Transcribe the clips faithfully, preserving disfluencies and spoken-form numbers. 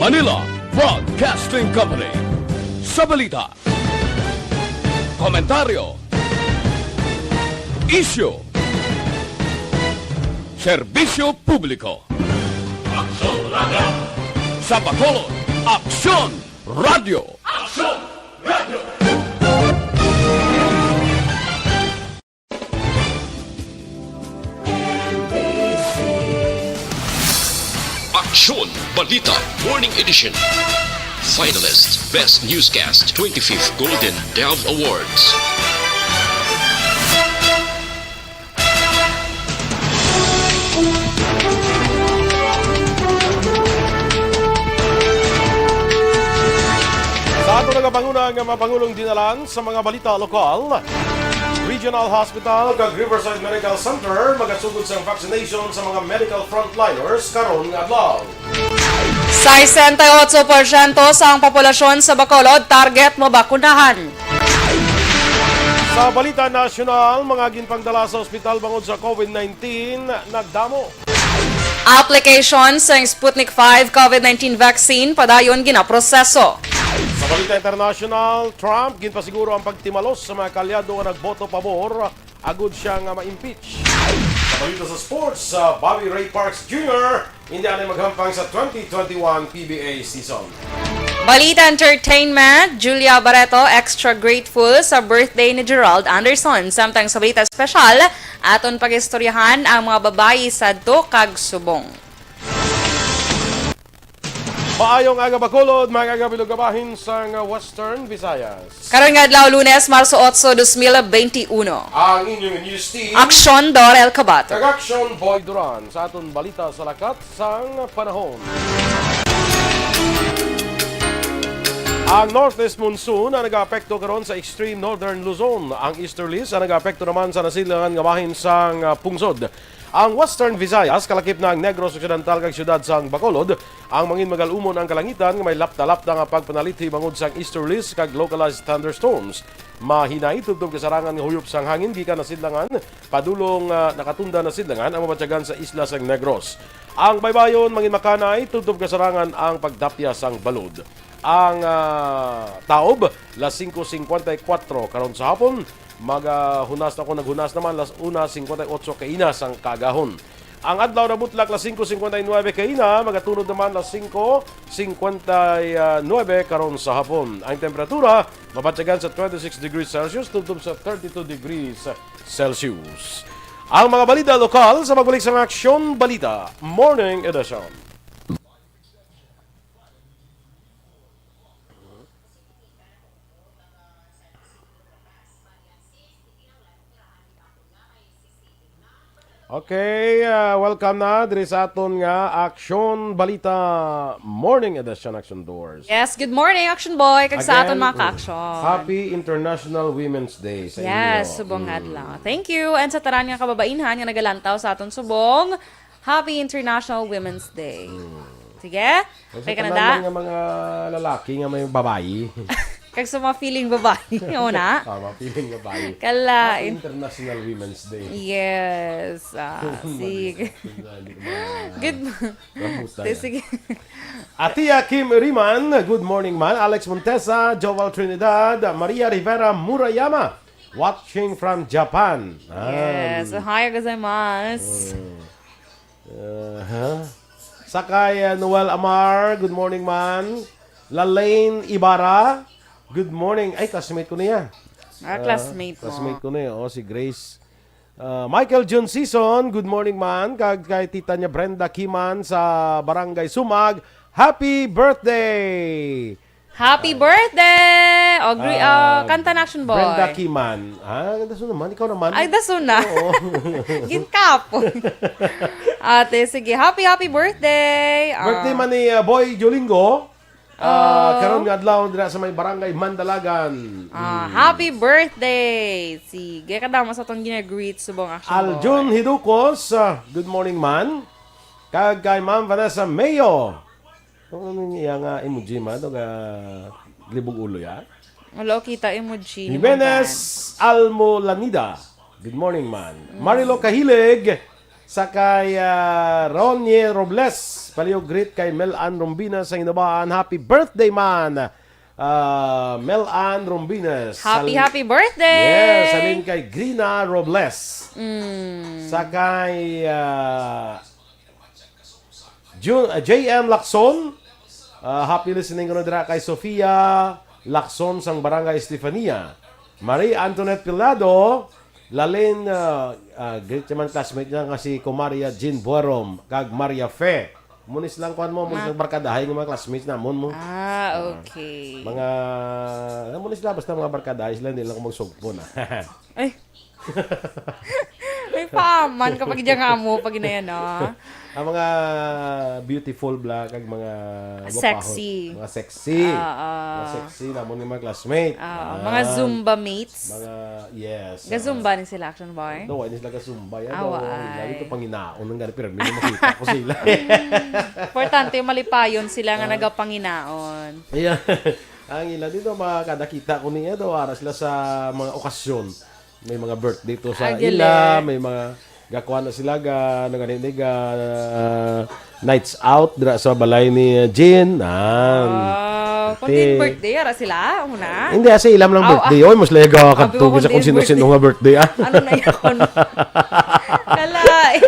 Manila Broadcasting Company. Sa balita, komentaryo, isyu, serbisyo publiko. Aksyon Radio. Sa Bacolod, Aksyon Radio. Aksyon Radio. Aksyon Balita Morning Edition. Finalist Best Newscast twenty-fifth Golden Dove Awards. Sa ato nagapanguna nga mga pangulong dinalan sa mga balita lokal, Regional Hospital kag Riverside Medical Center magasugod sang vaccination sa mga medical frontliners karon nga adlaw. Sesenta y ocho porsyento sang populasyon sa Bacolod target mabakunahan. Sa balita nasyonal, mga ginpangdala sa ospital bangod sa COVID nineteen nagdamo. Application sang Sputnik five COVID nineteen vaccine padayon ginaproseso. Sa balita international, Trump ginpasiguro ang pagtimalos sa mga kaalyado nga nagboto pabor agud siya nga ma-impeach. Sa balita sa sports, uh, Bobby Ray Parks Junior hindi anay maghampang sa twenty twenty-one P B A season. Balita entertainment, Julia Barreto extra grateful sa birthday ni Gerald Anderson. Samtang sa balita espesyal, aton pag-istoryahan ang mga babayi sadto kag subong. Maayong aga, Bacolod, maayong aga, bilog nga bahin sang Western Visayas. Karon nga adlaw, Lunes, Marso otso, dos mil benti uno. Ang inyong news team, Aksyon Dorel Cabato kag Aksyon Boy Duran, sa aton balita sa lakat sang panahon. Ang northeast monsoon ang nagaapekto karon sa extreme northern Luzon. Ang easterlies ang nagaapekto naman sa nasilangan nga bahin sang, ah, pungsod. Ang Western Visayas, kalakip na ang Negros Occidental kag siyudad sang Bacolod, ang mangin magal-umon ang kalangitan nga may lapta-lapta nga pagpanalithi bangod sang easterlies kag localized thunderstorms. Mahinay tubtob kasarangan nga huyop sang hangin gikan nasidlangan, padulong, ah, nakatunda nasidlangan ang mabatyagan sa isla sang Negros. Ang baybayon mangin makanay tubtob kasarangan ang pagdapya sang balod. Ang, ah, taob, las singko singkwenta y kuwatro karon sa hapon, magahunas na ako, naghunas naman, las una singkwenta y otso kaina sang kaagahon. Ang adlaw nabutlak las singko singkwenta y nuwebe kaina, magatunod naman las singko singkwenta y nuwebe karon sa hapon. Ang temperatura, mabatyagan sa twenty-six degrees Celsius tubtob sa thirty-two degrees Celsius. Ang mga balita lokal sa pagbalik sa Aksyon Balita Morning Edition. Okay, ah, welcome na diri sa aton nga Aksyon Balita Morning Edition, Aksyon Doers. Yes, good morning, Aksyon Boy, kag sa aton mga ka-aksyon. Happy International Women's Day sa inyo. Yes, subong nga adlaw. Thank you. And sa tanan nga kababainhan nga nagalantaw sa aton subong, Happy International Women's Day. Sige. Ang sa tanan man nga mga lalaki nga may babayi. Kag sa mga feeling babayi, una. Ah, mga feeling babayi. Kala, Happy International Women's Day. Yes. Ah, sige. Hindi ko ma-, Good mo-, rambutan yan. Sige. Atia Kim Riman, good morning, man. Alex Montesa, Joval Trinidad, Maria Rivera Murayama, watching from Japan. Yes. Ah. Ohayou gozaimasu. Mm. Aha. Sakay, uh, Noel Amar, good morning, man. Lalaine Ibarra, good morning. Ay, classmate ko niya. Ah, classmate mo. Classmate ko niya, oh, si Grace. Uh, Michael Jun Season, good morning, man. Kag kay tita niya Brenda Kiman sa Barangay Sumag, happy birthday! Happy birthday! O, gre-, ah, kanta na, Action Boy. Brenda Kiman. Ah, dason naman. Ikaw naman. Ay, dason na. Oo. Ginkapon. Ate, sige. Happy, happy birthday! Ah. Birthday man ni, ah, Boy Jolingo. Ah, karon nga adlaw dira sa may barangay Mandalagan. Ah, happy birthday! Sige, kadamo sa atong gina-greet subong, Action Boy. Aljun Hidukos, ah, good morning, man. Kag kay Ma'am Vanessa Mayo. Ano, ano niya nga emoji, man? Ito nga libog ulo, ya? Wala kita emoji ni Jimenez Ma'am Van. Almolanida. Good morning, man. Mm. Marilo Kahilig, sa kay, ah, Ronnie Robles. Palihog greet kay Mel Ann Rombina sa Inabaan. Happy birthday, man! Ah, Mel Ann Rombina. Happy, Sal- happy birthday! Yes, halin kay Grina Robles. Mm. Sa kay, ah, Ju- ah, J M Lacson. Ah, happy listening ko na dira kay Sofia Lacson sang Barangay Estefania. Marie Antoinette Pilado. Lalin, ah, ah, greet naman classmate niya nga si Kumaria Jean Buarom kag Maria Fe. Munis lang kuan mo, munis Ma- lang barkadahay nga mga classmates namon mo. Ah, okay. Mga, ah, munis lang, basta mga barkadahay sila, hindi lang ko magsugpon, ah. Ay. May paman kapag diyan nga mo, pag inayan, no? Ang mga beautiful bla, kag mga gwapahon. Sexy. Mga sexy. Ah, ah. Mga sexy namon nga mga classmate. Ah, ah, mga Zumba mates. Mga, yes, ah. Ga-Zumba ni sila, Action Boy? No, hindi sila ga-Zumba yan. Awa, no. Ay. Lagi ko panginaon ng gani, pero hindi makita ko sila. Importante, malipayon sila nga Ah. nagapanginaon. Yeah. Ang ila dito, makakadakita ko niya daw, ara sila sa mga okasyon. May mga birthday to sa Ah, ila, gali. may mga gakuha na sila, ga, ano gani, ga, nights out dira sa balay ni, uh, Jean. Nan. Ah, kung Ti- din birthday, ara sila, una. Hindi, sa ilam lang Aw, birthday. ah. Oy, mas laga Abi kadto ko sa kung din sino-sino birthday. nga birthday, ah. Ano na yun? Kala, eh.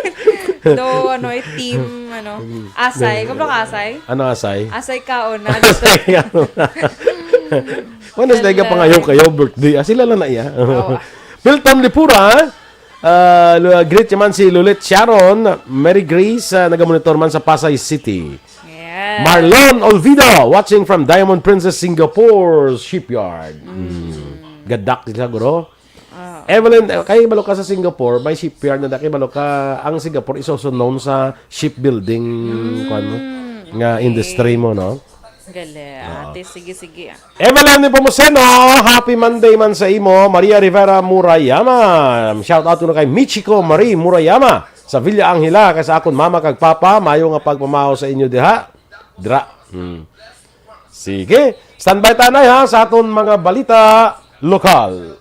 Do, ano, eh, team, ano, Mm. asay. Kablo ka, asay? Ano asay? Asay ka, una. Asay ka, una. Wala sila Hello. pangayaw kayo birthday. Ah, sila lang na iya. Oo. Milton Lipura, ah, lu- greet naman si Lulit Sharon, Mary Grace, ah, nagamonitor man sa Pasay City. Yes. Marlon Olvido, watching from Diamond Princess, Singapore Shipyard. Mm. Mm. Gadak sila, guro. Ah. Evelyn, eh, kay balo ka sa Singapore, may shipyard na daki balo ka. Ang Singapore is also known sa shipbuilding, Mm, kuwan mo, nga okay. industry mo, no? Gali, Oo. ate, sige, sige. Evelyn Nepomuceno, happy Monday man sa imo. Maria Rivera Murayama, shout out kuno kay Michiko Marie Murayama sa Villa Angela, kay sa akon mama kag papa, mayo nga pagpamahaw sa inyo diha. Dira. Hmm. Sige, standby tanay ha sa aton mga balita lokal.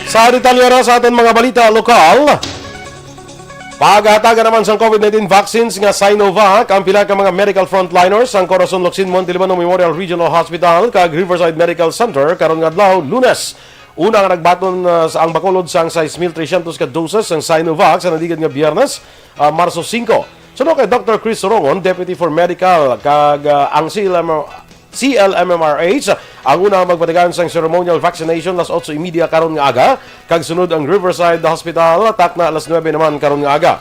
Sa detalye ra sa aton mga balita lokal, pagahatagan naman sang COVID nineteen vaccines nga Sinovac ang pila ka mga medical frontliners sang Corazon Locsin Monte Libano Memorial Regional Hospital kag Riverside Medical Center karon nga adlaw, Lunes. Una nga nagbaton, ah, sa ang Bacolod sang sais mil trescientos ka doses sang Sinovac sa naligad nga Biyernes, ah, Marso singko. Suno kay Doctor Chris Sorongon, Deputy for Medical kag, ah, ang C L M, C L M M R H, ang una nga magpatigayon sang ceremonial vaccination las otso y media karon nga aga, kag sunod ang Riverside Hospital, takna las nuebe naman karon nga aga.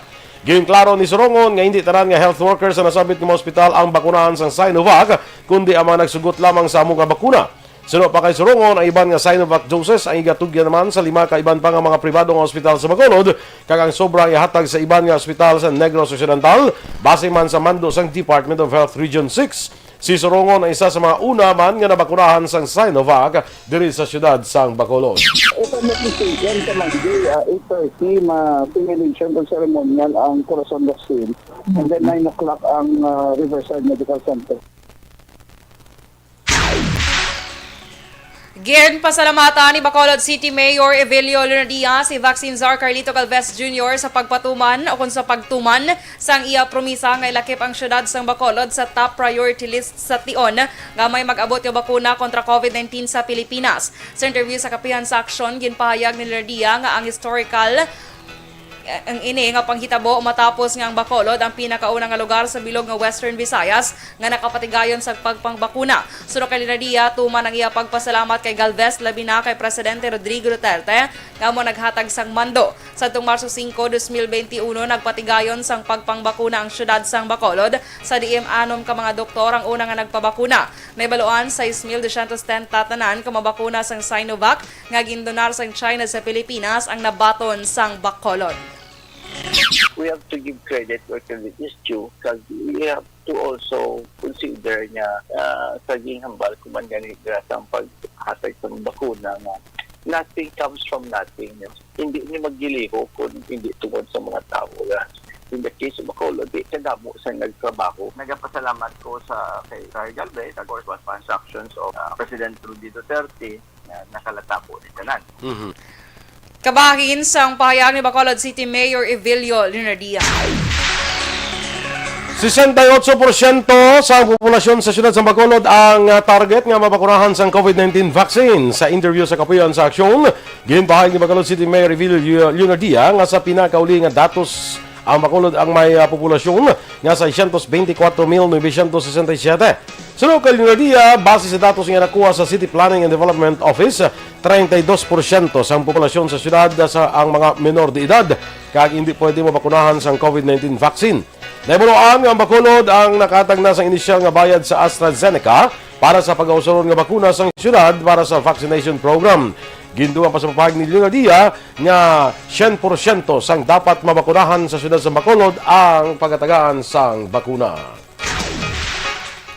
Ginklaro ni Sorongon nga hindi tanan nga health workers sa nasambit nga mga ospital ang bakunahan sang Sinovac, kundi ang mga nagsugot lamang sa amo nga bakuna. Suno pa kay Sorongon, ang iban nga Sinovac doses ang igatugyan naman sa lima ka iban pa nga mga pribado nga ospital sa Bacolod, kag ang sobra ang ihatag sa iban nga ospital sa Negros Occidental, base man sa mando sang Department of Health Region six. Si Sorongon ang isa sa mga una man nga nabakunahan sang Sinovac diri sa siyudad sang Bacolod. Open na po sa yan sa Monday, ah, eight thirty, ma-, simulation o ceremonial ang Corazon Locsin. And then nine o'clock ang, ah, Riverside Medical Center. Ginpasalamatan ni Bacolod City Mayor Evelio Leonadia si Vaccine Czar Carlito Galvez Junior sa pagpatuman o kung sa pagtuman sang iya promisa nga ilakip ang siyudad sang Bacolod sa top priority list sa tion nga may mag-abot nga bakuna kontra COVID nineteen sa Pilipinas. Sa interview sa Kapihan sa Aksyon, ginpahayag ni Leonadia nga ang historical ang ini nga panghitabo matapos nga ang Bacolod ang pinakauna nga lugar sa bilog nga Western Visayas nga nakapatigayon sa pagpangbakuna. Suno kay Leonadia, tuman ang iya pagpasalamat kay Galvez, labi na kay Presidente Rodrigo Duterte, nga amo naghatag sang mando. Sadtong Marso singko, dos mil benti uno, nagpatigayon sang pagpangbakuna ang siyudad sang Bacolod, sa diin anom ka mga doktor ang una nga nagpabakuna. Nahibaluan, sais mil dosyentos setenta tanan ka mabakuna sang Sinovac nga gindonar sang China sa Pilipinas ang nabaton sang Bacolod. You have to give credit where credit is due, kag you have to also consider nga, ah, sa ginhambal ko man gani dira sa paghatag sa bakuna nga nothing comes from nothing. Hindi ni maggiliho kung hindi tungod sa mga tao nga, in the case of Bacolod, di kadamo sa nagtrabaho. Nagapasalamat ko sa kay Sir Galvez, of course, was transactions of, ah, President Rudy Duterte na nakalata po ni tanan. Mhm. Kabahin sang pahayag ni Bacolod City Mayor Evilio Leonardia. Sesenta y ocho porsyento sa populasyon sa siyudad sa Bacolod ang, ah, target nga mabakunahan sang COVID nineteen vaccine. Sa interview sa Kapuyan sa Aksyon, ginpahayag ni Bacolod City Mayor Evilio Leonardia nga sa pinakauli nga datos, ang Bacolod ang may, ah, populasyon nga seiscientos veinticuatro mil novecientos sesenta y siete. Suno kay Leonardia, base sa datos nga nakuha sa City Planning and Development Office, treinta y dos porsyento sang populasyon sa siyudad sa ang mga menor de edad, kag hindi pwede mabakunahan sang COVID nineteen vaccine. Nahibaluan nga ang Bacolod ang nakatag na sang inisyal nga bayad sa AstraZeneca para sa pagausuron nga bakuna sang siyudad para sa vaccination program. Gindugang pa sa pahayag ni Leonardia nga syen porsyento sang dapat mabakunahan sa siyudad sa Bacolod ang pagatagaan sang bakuna.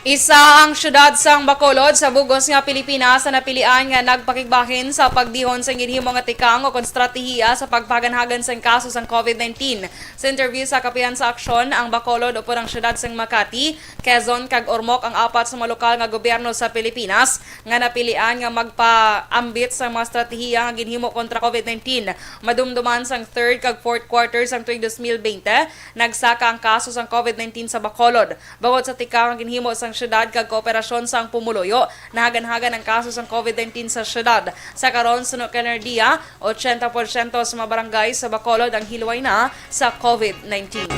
Isa ang siyudad sang Bacolod sa bug-os nga Pilipinas sa napilian nga nagpakigbahin sa pagdihon sa ginhimo nga tikang o kon estratehiya sa pagpahaganhagan sang kaso sang COVID nineteen. Sa interview sa Kapihan sa Aksyon, ang Bacolod upod ang siyudad sang Makati, Quezon, kag Ormoc ang apat sa mga lokal nga gobyerno sa Pilipinas nga napilian nga magpaambit sa mga estratehiya nga ginhimo kontra COVID nineteen. Madumduman sang third kag fourth quarter sang tuig dos mil bente, nagsaka ang kaso sang COVID nineteen sa Bacolod. Bangod sa tikang nga ginhimo sang siyudad kag kooperasyon sang pumuluyo, nahaganhagan ang kaso sang COVID nineteen sa siyudad. Sa karon, suno kay Leonardia, ochenta porsyento sa mga barangay sa Bacolod ang hilway na sa COVID nineteen.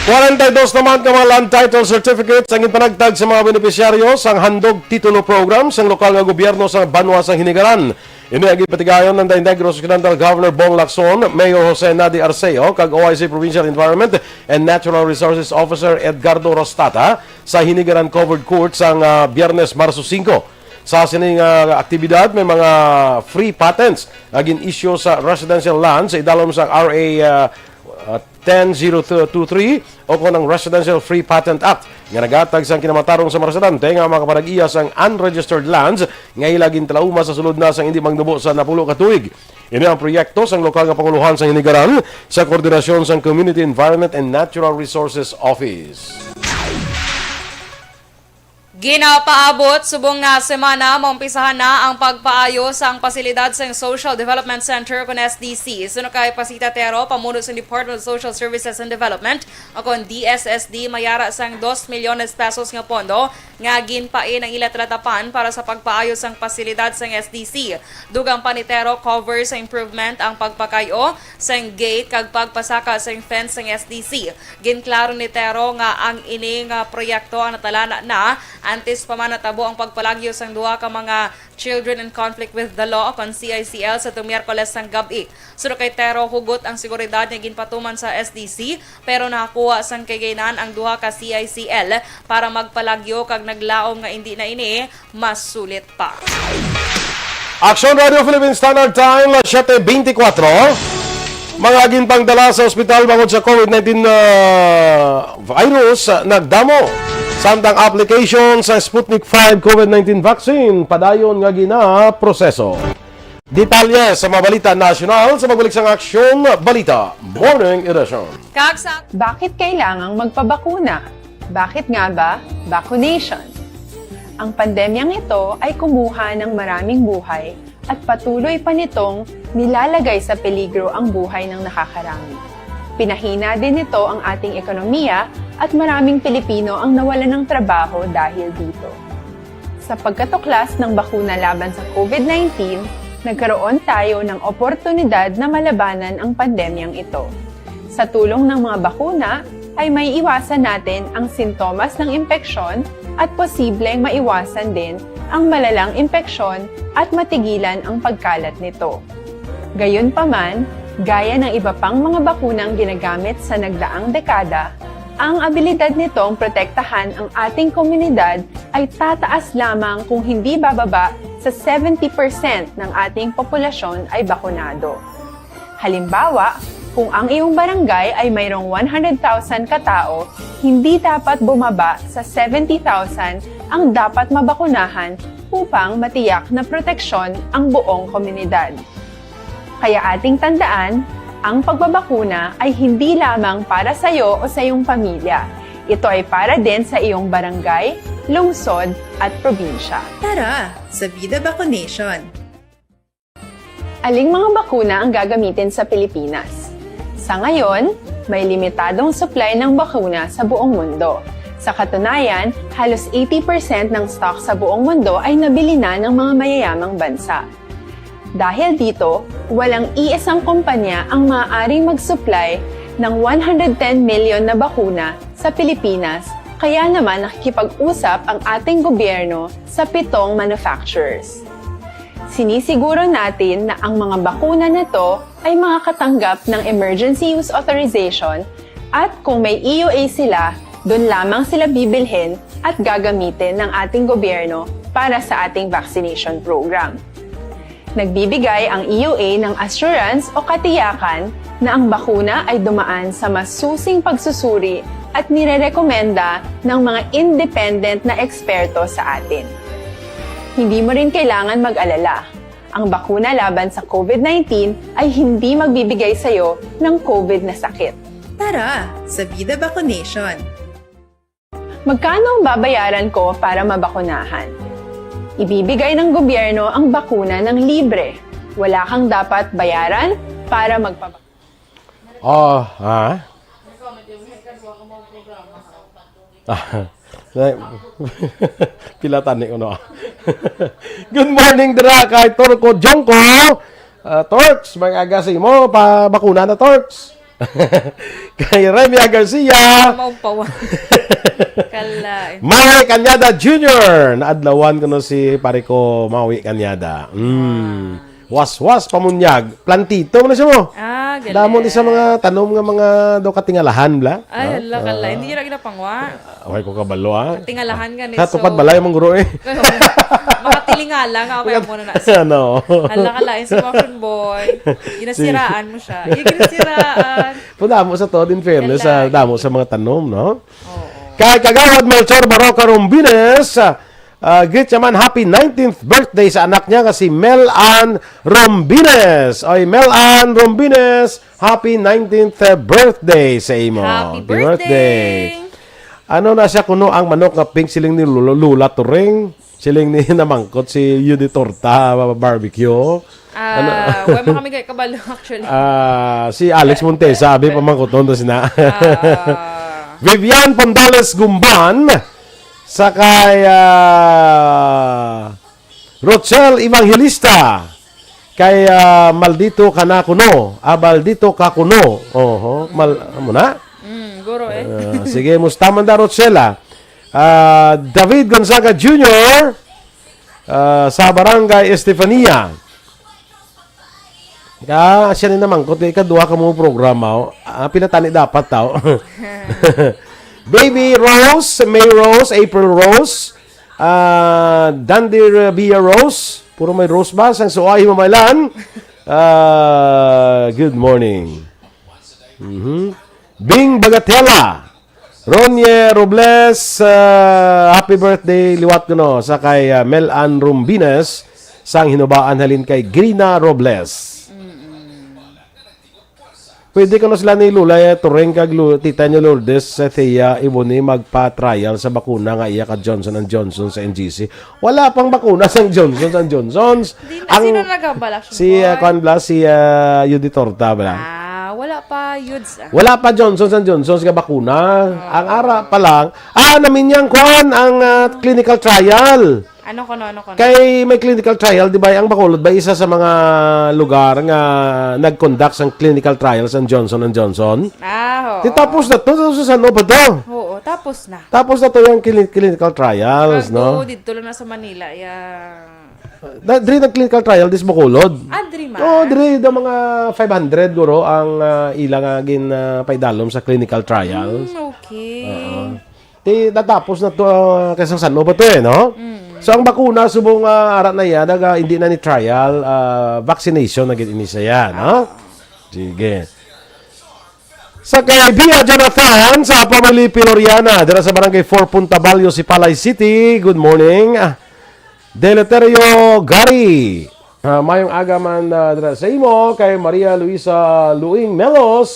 Kwarenta y dos naman ka mga land title certificates ang ginpanagtag sa mga benepisyaryo sang Handog Titulo Program sang lokal nga gobyerno sa banwa sang Hinigaran. Ini ang ginpatigayon ni Negros Occidental Governor Bong Lacson, Mayor Jose Nadi Arceo, kag O I C Provincial Environment and Natural Resources Officer Edgardo Rostata sa Hinigaran Covered Court sang, ah, Biyernes, Marso singko. Sa sining, ah, aktibidad, may mga free patents nga gin-issue sa residential land sa idalom sang R A, ah, ah, ten zero two three o kon ang Residential Free Patent Act nga naghatag sang kinamatarong sa mga residente nga makapanag-iya sang unregistered lands nga ila gintalauma sa sulod na sang indi magnubo sa napulo ka tuig. Ini ang proyekto sang lokal nga pangulohan sa Hinigaran sa koordinasyon sang Community Environment and Natural Resources Office. Ginapaabot subong nga semana, maumpisahan na ang pagpaayo sang pasilidad sang Social Development Center kon S D C. Suno kay Pasita Tero, pamuno sang Department of Social Services and Development, o kon D S S D, may ara sang dos milyones pesos nga pondo nga ginpain ang ila talatapan para sa pagpaayo sang pasilidad sang S D C. Dugang pa ni Tero, cover sa improvement ang pagpakay-o sang gate kag pagpasaka sang fence sang S D C. Ginklaro ni Tero nga ang ini nga proyekto ang natalana na antes pa man natabo ang pagpalagyo sang duha ka mga Children in Conflict with the Law, kon C I C L, sa tuong Miyerkules sang gab-i. Suno kay Tero, hugot ang seguridad nga ginpatuman sa S D C, pero nakakuha sang kagaynan ang duha ka C I C L para magpalagyo kag naglaom nga indi na ini masulit pa. Aksyon Radio Philippine Standard Time, alas siyete beintikwatro. Mga ginpangdala sa ospital bangod sa COVID nineteen, ah, virus, ah, nagdamo. Samtang application sa Sputnik five COVID nineteen vaccine padayon nga ginaproseso. Detalye sa mga balita nasyonal sa pagbalik sang Aksyon Balita Morning Edition. Kag sa Bakit kailangang magpabakuna? Bakit nga ba vaccination? Ang pandemyang ito ay kumuha ng maraming buhay at patuloy pa nitong nilalagay sa peligro ang buhay ng nakakarami. Pinahina din nito ang ating ekonomiya at maraming Pilipino ang nawalan ng trabaho dahil dito. Sa pagkatuklas ng bakuna laban sa COVID nineteen, nagkaroon tayo ng oportunidad na malabanan ang pandemyang ito. Sa tulong ng mga bakuna, ay maiiwasan natin ang sintomas ng impeksyon at posibleng maiwasan din ang malalang impeksyon at matigilan ang pagkalat nito. Gayunpaman, gaya ng iba pang mga bakunang ginagamit sa nagdaang dekada, ang abilidad nitong protektahan ang ating komunidad ay tataas lamang kung hindi bababa sa seventy percent ng ating populasyon ay bakunado. Halimbawa, Kung ang iyong barangay ay mayroong one hundred thousand ka tawo, hindi dapat bumaba sa seventy thousand ang dapat mabakunahan upang matiyak na proteksyon ang buong komunidad. Kaya ating tandaan, ang pagbabakuna ay hindi lamang para sa iyo o sa iyong pamilya. Ito ay para din sa iyong barangay, lungsod, at probinsya. Tara, sa Vida Vaccination! Aling mga bakuna ang gagamitin sa Pilipinas? Sa ngayon, may limitadong supply ng bakuna sa buong mundo. Sa katunayan, halos eighty percent ng stock sa buong mundo ay nabili na ng mga mayayamang bansa. Dahil dito, walang iisang kumpanya ang maaaring mag-supply ng one hundred ten million na bakuna sa Pilipinas, kaya naman nakikipag-usap ang ating gobyerno sa pitong manufacturers. Sinisiguro natin na ang mga bakuna na to ay makakatanggap ng Emergency Use Authorization, at kung may E U A sila, doon lamang sila bibilhin at gagamitin ng ating gobyerno para sa ating vaccination program. Nagbibigay ang E U A ng assurance o katiyakan na ang bakuna ay dumaan sa masusing pagsusuri at nirerekomenda ng mga independent na eksperto sa atin. Hindi mo rin kailangan mag-alala. Ang bakuna laban sa COVID nineteen ay hindi magbibigay sa iyo ng COVID na sakit. Tara, sa Vida Vaccination! Magkano ang babayaran ko para mabakunahan? Ibibigay ng gobyerno ang bakuna ng libre. Wala kang dapat bayaran para magpabakuna. Oh, ha? Ah, na- Pila tani ko, no? Good morning dira kay Torco Jongko. Ah, Torks, may aga sa imo, pa bakuna na, Torks. Kay Remia Garcia. Maumpawan. Kala. Maui Cañada Junior. Naadlawan ko no si pare ko Maui Cañada. Mm. Waswas pamunyag. Plantito mo na siya mo. Ah, galing. Damo ni sa mga tanom nga mga do katingalahan bla. Ay, No? hala, kala. Ah, Hindi nyo lagi napangwa. Away ko kabalo ah. Tingalahan ka ni Sa tupad balay mong guro eh. Makatilingala nga kaya mo na na. Ano? Hala, kala. Yung si Motion Boy. Ginasiraan mo siya. Yung ginasiraan. Pero damo sa to, in fairness, sa Kalay. Damo sa mga tanom, no? Oo. Kay Kagawad Melchor Baroca Rombines, ah, ah, greet siya man, happy nineteenth birthday sa anak niya nga si Mel Ann Rombines. Oy, Mel Ann Rombines, happy nineteenth birthday sa imo. Happy birthday! Ano na siya kuno ang manok nga pink siling ni Lula, Lula Turing? Siling ni namangkot si Yudi Torta Barbecue. Ah, wala mo kami kay kabalo actually. Ah, si Alex Montesa, abi pamangkuton to sina. Ah, Vivian Pondales Gumban, sa kay ah, Rochelle Evangelista, kay ah, Maldito ka na kuno, ah, Maldito ka kuno. Oho, mal, amo na? mm, guro eh. Ah, sige, musta man da Rochelle ah? Ah, David Gonzaga Junior ah, sa Barangay Estefania. Ka siya ni namangkot kay ikaduha ka mo programa. Oh. Ah, pila tani dapat tao. Baby Rose, May Rose, April Rose, ah, Dandy Rabia Rose, puro may Rose ba? Sang suway mamailan. Ah, good morning. Mhm. Bing Bagatela, Ronnie Robles, ah, happy birthday liwat kuno sa kay ah, Mel Ann Rumbines sang Hinubaan halin kay Grina Robles. Pwede kuno sila ni Lola eh, Turing kag Lu- Tita niyo Lourdes sa Thea Iboni magpa-trial sa bakuna nga iya ka Johnson and Johnson sa N G C. Wala pang bakuna sang Johnson and Johnson's. Di na, sino nagabala? Si uh, Kwan Blas, si uh, Yudi Torta Blas. Ah, wala pa Yuds ah. Wala pa Johnson and Johnson's nga bakuna. Ang ara pa lang. Ah, naminyang kwan ang uh, clinical trial. Ano ko no, ano ko no? Kay may clinical trial, di ba? Ang Bacolod ba isa sa mga lugar nga nag-conduct sang clinical trial sang Johnson and Johnson? Ah, oo. Di tapos na to, sa ano ba to? Oo, tapos na. Tapos na to yung cli- clinical trials, no? Dito lang na sa Manila, yeah. Da, diri nag clinical trial dis Bacolod. Ah, diri man? Oo, diri daw mga five hundred guro ang uh, ila nga gin uh, paidalom sa clinical trials. Mm, okay. Uh-huh. Ti natapos na to uh, kay sang San-o pa to eh, no? Mm. So ang bakuna subong uh, ara na iya naga hindi na ni trial uh, vaccination na gid ini siya, no? Sige. Sa kay Bia Jonathan sa Pamalipi, Loriana, dira sa Barangay four, Punta Balyo, Sipalay City. Good morning. Ah, Deleterio Gary. Ah, mayong aga man, ah, dira sa imo kay Maria Luisa Luing Melos.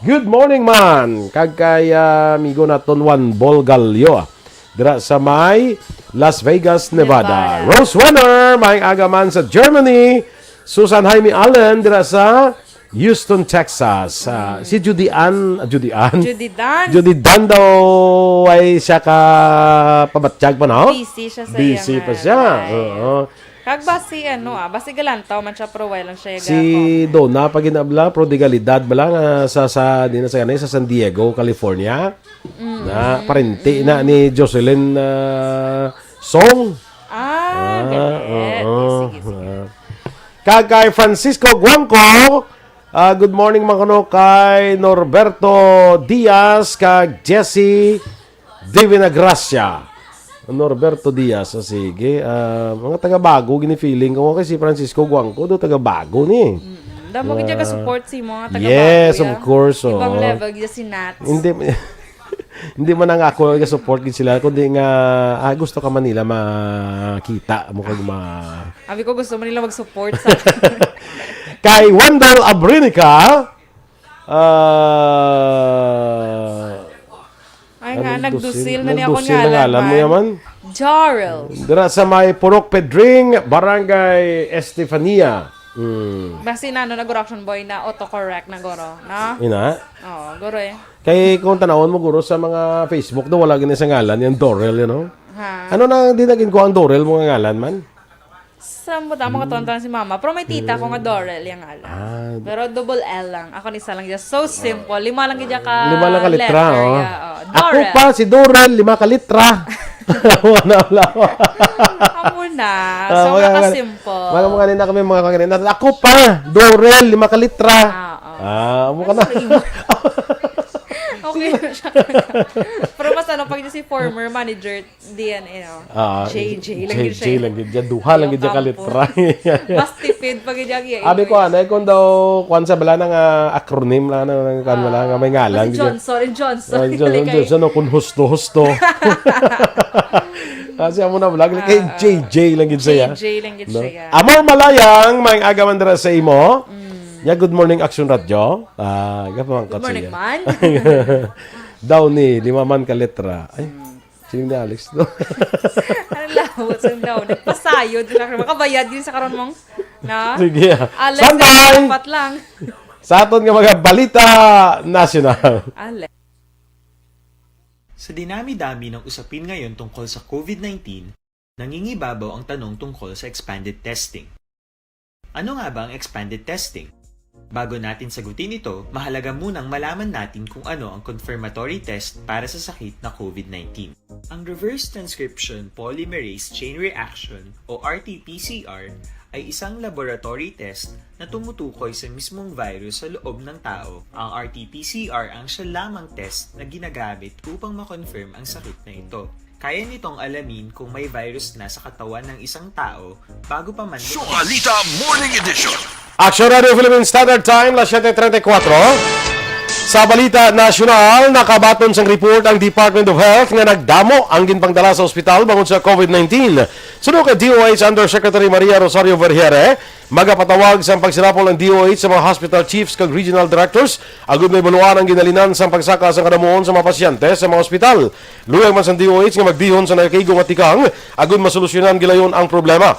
Good morning man. Kag kay, ah, amigo naton Juan Bolgalyo, ah, dira sa may Las Vegas, Nevada. Nevada. Rose Wenner, mayong aga man sa Germany. Susan Jaime Allen dira sa Houston, Texas. Ah, Mm. Si Judy Ann, ah, Judy Ann? Judy Dan. Judy Dan daw ay siya ka pabatyag pa, no? Busy siya sa Busy iyang, pa ah, siya. Life. Oo. Kag basi, ano, ah, basi galantaw man siya, pero wala lang siya Si ga-comment. Donna pa ginabla, prodigalidad ba lang, ah, sa, sa, di na sa ganay, sa San Diego, California? Mm. Na, parente na ni Jocelyn, ah, Song. Ah, Ah, galit. oo. Sige, sige. Ah. Kag kay Francisco Guangco, ah, good morning man kuno kay Norberto Diaz kag Jesse Divina Gracia. Norberto Diaz, ah, sige. Ah, mga taga Bago, gini-feeling ko kay si Francisco Guangco, do taga Bago ni. Mm-mm. Damo gid ka Ah, support si mga taga yes, Bago, of ya. Course, Ibang oo. Level gid si Nats. Hindi, hindi man ang ako ga-support gid sila, kundi nga, ah, gusto ka man nila makita mo kag ma- Abi ko gusto man nila mag-support sa Kay Wendell Abrinica, ah, Ay nga, anong nagdusil dusil? Na niya akong Nagdusil na ngalan, ngalan mo man. Yaman? Jarrell. Dira sa may Purok Pedring, Barangay Estefania. Mm. Basi na, ano, nag-, Action Boy na autocorrect na, guro, no? Ina? Oo, guro eh. Kay kung tanawon mo, guro, sa mga Facebook do, wala gini sa ngalan, yung Dorel, you know? Ha? Ano na, di naging ko ang Dorel mo nga ngalan man? Sa mo, tama ka, tonto lang si mama. Pero may tita ko nga Dorel yung ngalan. Ah. Pero double L lang. Ako ni isa lang dyan. So simple. Lima lang gid ka Lima lang ka litra, letter, oh. Yeah, oh. Ako Dorel. Pa, si Dorel, lima ka litra. Wala, wala. Amo na. Ah, So, mga, mga, nakasimple. Mga, mga nina kami, mga kanina. Ako pa, Dorel, lima ka litra. Ah, oh. Ah, amo ka na. Ano sa imo? Okay na siya. Pero mas ano pag si former manager, D N A, oh. Ah, J J lang gid J J siya. Lang gid siya. Duha lang gid siya ka Ocampo. Litra. Mas tipid pa gid siya. Abi ko, anay, kung daw, kwan sa bala na nga acronym lang, na, na, kwan bala nga may Ah, ngalan, kasi gid siya. Johnson, and Johnson. Ah, Johnson, Like, Johnson, no, kung husto, husto. Kasi amo na vlog, like, Ah, eh, ah. J J lang gid siya. J J lang gid No? siya. Amor Malayang, may aga man dira sa imo. Mm. Ya, good morning, Action Radio. Ah, gapamangkot Good morning, siya. Man. Daw ni, lima man ka letra. Ay, Mm. Siling ni Alex, no? Ang lawot sa daw. Nagpasayod na. Makabayad yun sa karon mong, na? Sige, ah. Alex, Standby! Dapat lang. Sa aton nga mga balita nasyonal. Alex. Sa dinami-dami ng usapin ngayon tungkol sa covid nineteen, nangingibabaw ang tanong tungkol sa expanded testing. Ano nga ba ang expanded testing? Bago natin sagutin ito, mahalaga munang malaman natin kung ano ang confirmatory test para sa sakit na covid nineteen. Ang reverse transcription polymerase chain reaction o R T P C R ay isang laboratory test na tumutukoy sa mismong virus sa loob ng tao. Ang R T P C R ang siya lamang test na ginagamit upang ma-confirm ang sakit na ito. Kaya nitong alamin kung may virus na sa katawan ng isang tao bago pa man lumabas. Balita Morning Edition. Action Radio Philippine Standard Time, las siete treinta y cuatro. Sa balita nasyonal, nakabaton sang report ang Department of Health nga nagdamo ang ginpangdala sa ospital bangod sa covid nineteen. Suno kay D O H Undersecretary Maria Rosario Vergeire, magapatawag sang pagsinapol ang D O H sa mga hospital chiefs kag regional directors agud mahibaluan ang ginhalinan sang pagsaka sang kadamuon sa mga pasyente sa mga ospital. Luyag man sang D O H nga magbihon sa nagakaigo nga tikang agud masolusyonan gilayon ang problema.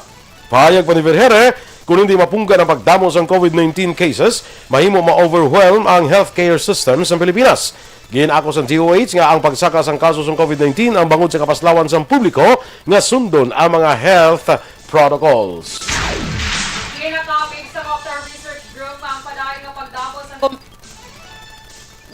Pahayag pa ni Vergeire, kung hindi mapunggan ang pagdamo sang covid nineteen cases, mahimo ma-overwhelm ang healthcare system sa Pilipinas. Ginako sang D O H nga ang pagsaka sang kaso sang covid nineteen ang bangod sa kapaslawan sang publiko nga sundon ang mga health protocols. Ginakabig sa Octa Research Group ang padayon nga pagdamo sa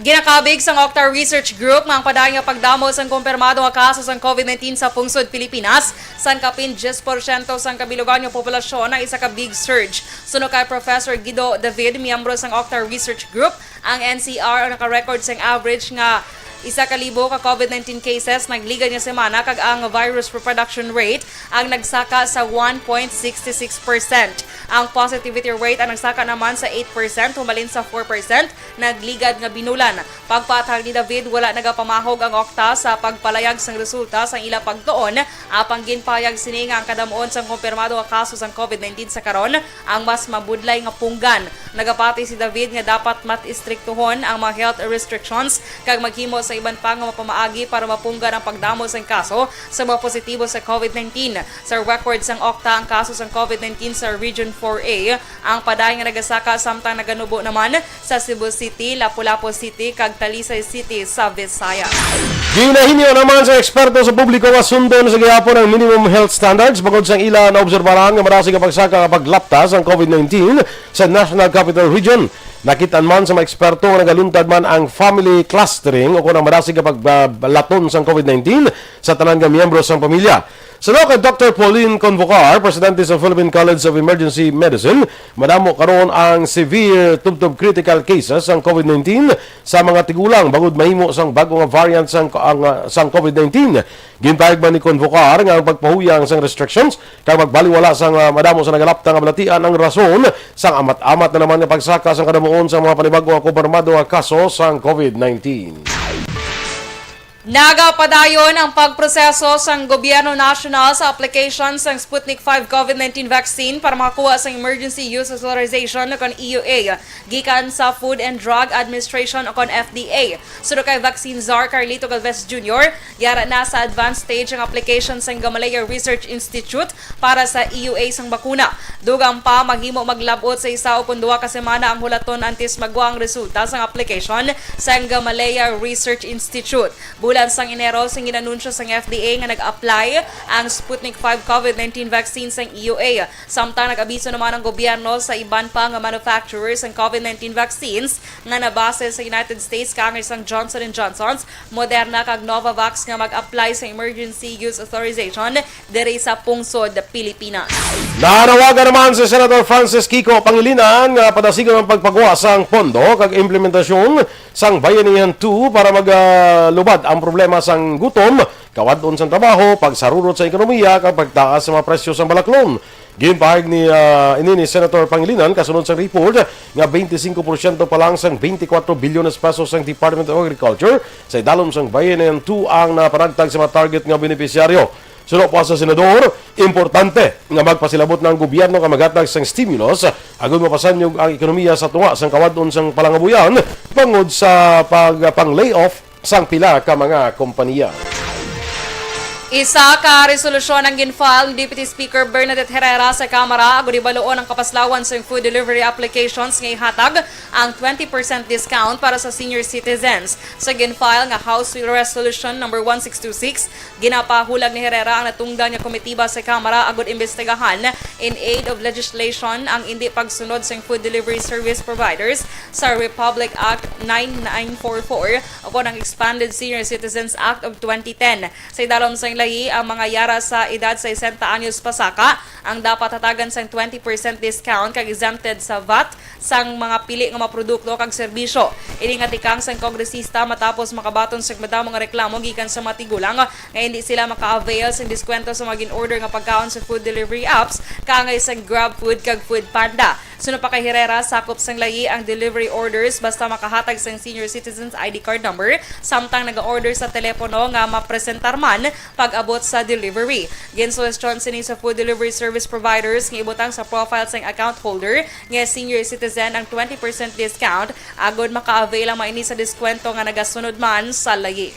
Ginakabig sang Octa Research Group nga ang padayon nga pagdamo sang kumpirmado nga kaso sang covid nineteen sa pungsod Pilipinas, sang kapin diyes porsyento sang kabilugan nga populasyon, ang isa ka big surge. Suno kay Professor Guido David, miyembro sang Octa Research Group, ang N C R ang naka-record sang average nga Isa ka libo ka COVID nineteen cases nagligad nga semana, kag ang virus reproduction rate ang nagsaka sa one point six six percent. Ang positivity rate ang nagsaka naman sa eight percent, humalin sa four percent nagligad nga binulan. Pagpaathag ni David, wala nagapamahog ang OCTA sa pagpalayag sang resulta sang ila pagtuon, apang ginpahayag sini nga ang kadamuon sang kumpirmado nga kaso sang COVID nineteen sa karon ang mas mabudlay nga punggan. Nagapati si David nga dapat mat-istriktuhon ang mga health restrictions kag maghimo sa iban pa nga mga pamaagi para mapunggan ang pagdamo sang kaso sa mga positibo sa COVID nineteen. Sa record sang OCTA, ang kaso sang COVID nineteen sa Region four A ang padayon nga nagasaka, samtang naganubo naman sa Cebu City, Lapu-Lapu City, kag Talisay City sa Visayas. Ginahinyo naman sa eksperto sa publiko nga sundon sa gihapon ang minimum health standards bangod sang ila naobserbaran nga marasig ang pagsaka nga paglapta sang COVID nineteen sa National Capital Region. Nakit-an man sa mga eksperto nga nagaluntad man ang family clustering o kon ang marasig nga pagbalaton sang COVID nineteen sa tanan nga miyembro sang pamilya. Suno kay Doctor Pauline Convocar, presidente sa Philippine College of Emergency Medicine, madamo karon ang severe tubtob critical cases sang COVID nineteen sa mga tigulang bangod mahimo sang bag-o nga variant sang, ang, ah, sang COVID nineteen. Ginpahayag man ni Convocar nga ang pagpahuyang sang restrictions kag magbaliwala sang, ah, madamo sa nagalapta nga balatian ang rason sang amat-amat na naman nga pagsaka sang kadamuon sang mga panibag-o nga kumpirmado nga kaso sang COVID nineteen. Nagapadayon ang pagproseso sang gobyerno nasyonal sa application sang Sputnik five COVID nineteen vaccine para makakuha sang Emergency Use Authorization o kon E U A gikan sa Food and Drug Administration o kon F D A. Suno kay Vaccine Czar Carlito Galvez Junior, yara na sa advanced stage ang application sang Gamaleya Research Institute para sa E U A sang bakuna. Dugang pa, maghimo maglab-ot sa isa o kon duha ka semana ang hulaton antes magwa ang resulta sang application sang Gamaleya Research Institute. Bulan sang Enero, sang ginanunsyo sang F D A nga nag-apply ang Sputnik five COVID nineteen vaccine sang E U A. Samtang nag-abiso naman ang gobyerno sa iban pa nga manufacturers sang COVID nineteen vaccines nga nabase sa United States, kaangay sang Johnson and Johnson's, Moderna kag Novavax nga mag-apply sa emergency use authorization diri sa pungsod Pilipinas. Nanawagan naman si Senator Francis Kiko Pangilinan nga padasigon ang pagpagwa sang pondo kag implementasyon sang Bayanihan two para magalubad ang problema sang gutom, kawad-on sang trabaho, pagsarurot sa ekonomiya, kag pagtaas sa mga presyo sang balaklon. Ginpahayag ni, ah, ini ni Senator Pangilinan kasunod sa report nga twenty-five porsyento pa lang sang twenty-four bilyones pesos sang Department of Agriculture sa idalom sang Bayanihan two ang napanagtag sa mga target nga benepisyaryo. Suno pa sa senador, importante nga magpasilabot na ang gobyerno nga maghatag sang stimulus agud mapasanyog ang ekonomiya sa tunga sang kawad-on sang palangabuyan bangod sa pag-, pang-layoff sang pila ka mga kompanya. Isa ka resolusyon ang gin-file ni Deputy Speaker Bernadette Herrera sa Kamara agud hibaluon ang kapaslawan sang food delivery applications nga ihatag ang twenty percent discount para sa senior citizens. Sa gin-file nga House Resolution number one six two six, ginapahulag ni Herrera ang natungdan nga komitiba sa Kamara agud imbestigahan in aid of legislation ang indi pagsunod sang food delivery service providers sa Republic Act nine nine four four o kon ang Expanded Senior Citizens Act of twenty ten. Sa idalom sang layi, ang mga yara sa edad sesenta anyos pasaka ang dapat hatagan sang twenty percent discount kag exempted sa vat sang mga pili nga mga produkto kag serbisyo. Ini nga tikang sang kongresista matapos makabaton sang madamo nga reklamo gikan sa mga tigulang nga hindi sila maka-avail sang diskwento sa mga gin-order nga pagkaon sa food delivery apps, kaangay sang GrabFood kag Food Panda. Suno pa kay Herrera, sakop sang layi ang delivery orders basta makahatag sang senior citizens I D card number, samtang naga-order sa telepono nga mapresentar man pag-abot sa delivery. Ginsuhestyon sini sa food delivery service providers nga ibutang sa profile sang account holder nga senior citizen ang twenty percent discount agud maka-avail ang mga ini sa diskwento nga nagasunod man sa layi.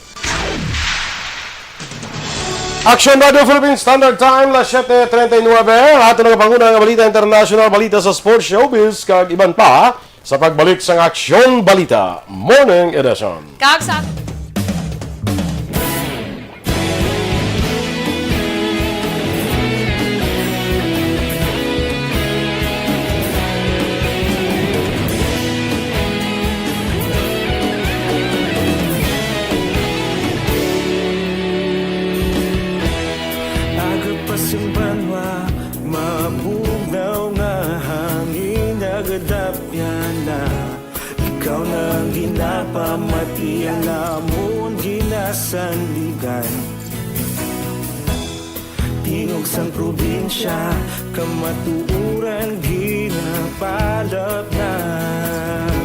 Action Radio Philippine Standard Time, las siete treinta y nueve. Ato na nga panguna nga balita international, balita sa sports, showbiz, kag iban pa sa pagbalik sang Aksyon Balita Morning Edition. Kag sa Aga pa sing banwa, mabugaw nga hangin, nagadapyan na. Ikaw na ang ginapamati, ang amon Sandigan, tingog sang probinsya, kamatuoran ginapalapnap.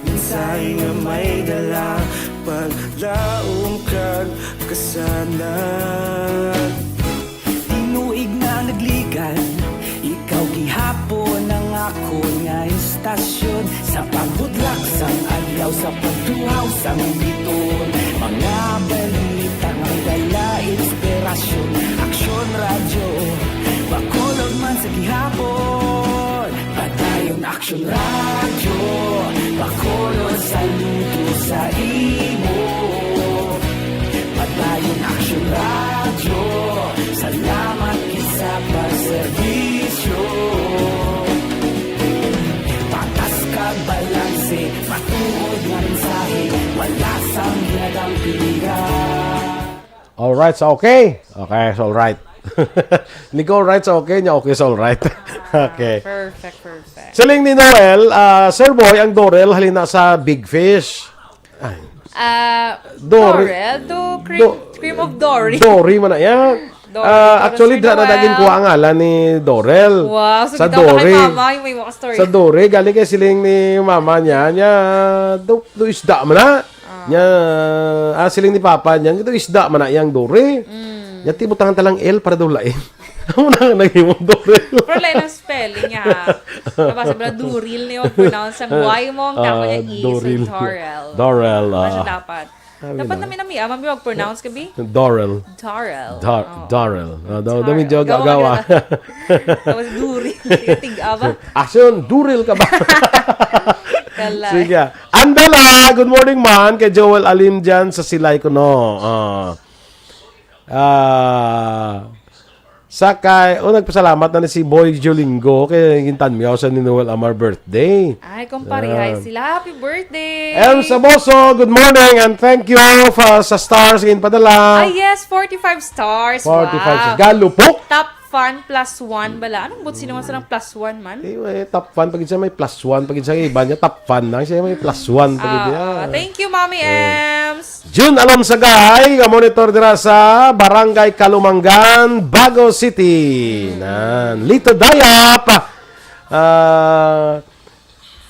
Mensahe nga may dala, paglaom kag kasanag. Tinuig na nagligan, ikaw gihapon ang akon nga istasyon. Sa pagbudlak sang adlaw, sa pagtuhaw sang biton, mga balita nga dala inspirasyon. Aksyon Radyo, Bacolod man sa gihapon. Padayon Aksyon Radyo, Bacolod saludo sa imo. Padayon Aksyon Radyo, salamat gid sa pagserbisyo. Patas kag balanse, matuod nga mensahe, wala sang hinadang pilihan. Alright, so okay. Okay, so alright. Ni ko alright, so okay. Niya okay, so alright. Okay. Perfect, perfect. Siling ni Noel, ah, Sir Boy, ang Dorel halina sa Big Fish. Ah, Dory. Dorel, do cream, Do- cream of Dory. Dory man na yan. Dory, Ah, Dory, actually, Sir dra na Noel. dagin ko ang ngalan ni Dorel. Wow, so Sa kita ko kay Dory. Mama, yung may mga story. Sa Dory, galing kay siling ni Mama niya, niya, do, do isda man na. Niya, ah, siling ni Papa niya, do isda man na yang Dory. Mm. Niya, tibutangan talang L para daw lain. Ano na nga nahimong Dorel? Pero lain ang spelling niya, ha? Nabasa ba na Duril niya yung pronounce ang Ah, Y mo, ang kako niya ah, E, Doril. so Dorel. Dorel, Ano siya ah. dapat? Sabi Dapat na. Nami-nami, ah, mami, mag-pronounce ka, bi? Dorel. Dorel. Dar- Oo. Darrell. Ah, daw, Darrell. daw medyo Gawa gagawa. ka na. Tapos Duril. Tig-a ba? Action, Duril ka ba? Kalay. Sige. Andala, good morning man kay Joel Alim dyan sa Silay kuno. Ah. Ah. Sa kay, oh, nagpasalamat na ni si Boy Jolingo kay gintanmiyaw sa ni Noel Amar birthday. Ay, kumpare, hi Ah. sila. Happy birthday! M Saboso, good morning and thank you for, sa stars nga ginpadala. Ay, yes, forty-five stars. forty-five Wow. Galupok. Top fan plus one bala. Anong buot sino man sa ng plus one man? Eh, may top fan pag siya may plus one pag siya iba niya top fan na siya may plus one pag Ah, siya. ah, thank you, Mommy Eh. Ems. June Alonsagay, nga monitor dira sa Barangay Kalumangan, Bago City. Nan, Lito Dayap. Ah,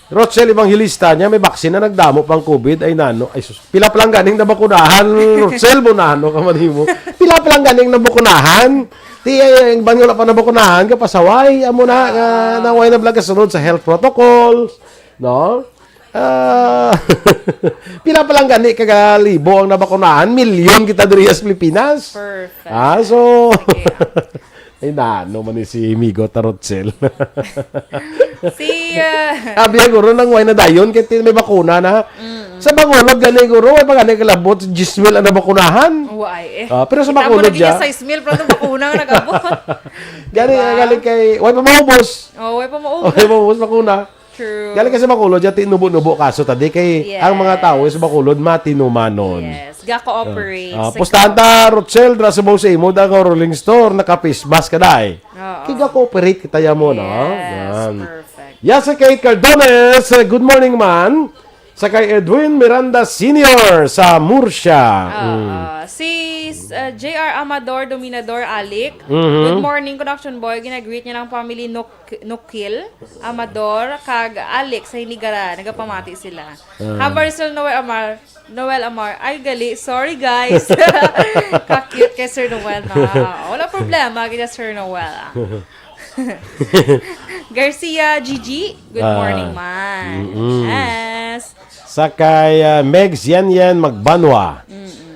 Rochelle Evangelista niya, may vaccine na nagdamo pang COVID. Ay, nano. Ay, sus. Pila pa lang ganing nabakunahan, Rochelle, mo nano ka man himo. Pila pa lang ganing nabakunahan. Ti, ay, ang iban wala pa nabakunahan, kapasaway. Amo na, uh, naway na vlog kasunod sa health protocols. No? Ah, pila pa lang gani ka libo ang nabakunahan? Milyon kita diri sa Pilipinas. Perfect. Ah, so, Sige, ah. Ay, nano man ni si Migo Tarotsel. Si, ah, Abi guro nang way na dayon kay ti-, may bakuna na. Sa Bacolod gani guro, may pa gani kalabot, diyes mil ang nabakunahan. Why eh? Ah, pero sa Kita mo Bacolod lagi niya siya. sais mil, pero ang bakuna nga nag-abot. Gani, Diba? gani kay, way pa maubos. Oh, way pa mo. Way pa maubos bakuna. True. Gani kasi Bacolod, siya tinubo-nubo kaso tadi kay Yes. ang mga tao sa Bacolod matinumanon. Yes, ga-cooperate. Ah, Sa pustahan ta, Rochelle, dra sa sa imo, da ka rolling store, naka-face mask ka dai. Oo. Kiga cooperate kita ya mo, no? Yes, Yan. perfect. Yes, kay Cardones, uh, good morning man. Sa kay Edwin Miranda Senior sa Murcia. Oo. Mm. Si uh, J R Amador Dominador Alik. Mhm. Good morning, Connection Boy. Ginagreet niya ng family Nuk Nukil, Amador, kag Alik sa Hinigara. Nagapamati sila. Ah. Habar Sir Noel Amar. Noel Amar. Ay, gali. Sorry, guys. Ka-cute kay Sir Noel, no? Ah, wala problema. Kita Sir Noel, ah. Garcia Gigi, good Ah. morning, man. Mm-mm. Yes. Sa kay uh, Megs Yan Yan Magbanwa.